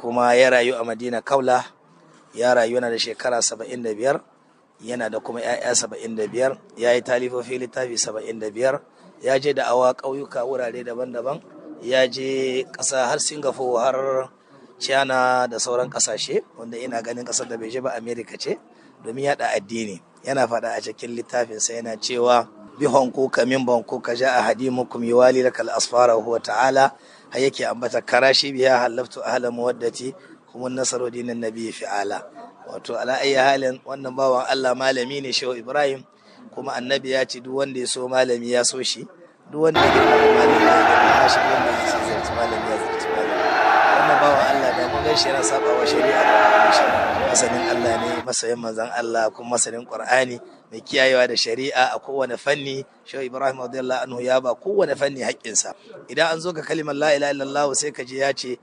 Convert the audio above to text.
Kuma ya rayu a Madina Kaula, ya rayu yana da shekara 75, yana da kuma 'ya'ya 75, ya yi talifofi littafi 75, ya je da awa ƙauyuka wurare daban-daban, ya je ƙasa har Singapore, har China da sauran ƙasashe, wanda ina ganin ƙasar da bai je ba America ce, domin yaɗa addini. Yana faɗa a cikin littafinsa, yana cewa bihon kuka min ban kuka ja a hadimukum yuwali lakal asfara huwa ta'ala, har yake ambata karashi biya halaftu ahla mawaddati kuma nasaru dinin nabi fi'ala. Wato ala ayi halin, wannan bawan Allah malami ne, Shehu Ibrahim. Kuma Annabi ya ce duk wanda ya so malami ya so shi, duk wanda ya girmama malami ya girmama shi, duk wanda ya ziyarci malami ya ziyarci malami. Wannan bawan Allah da mun gaishe yana saba wa shari'a da shi. Masanin Allah ne, masayin manzon Allah, kuma masanin Qur'ani, mai kiyayewa da shari'a a kowane fanni. Shehu Ibrahim radiyallahu anhu ya ba kowane fanni haƙƙinsa. Idan an zo ga kalimar la ilaha illallah, sai ka ji ya ce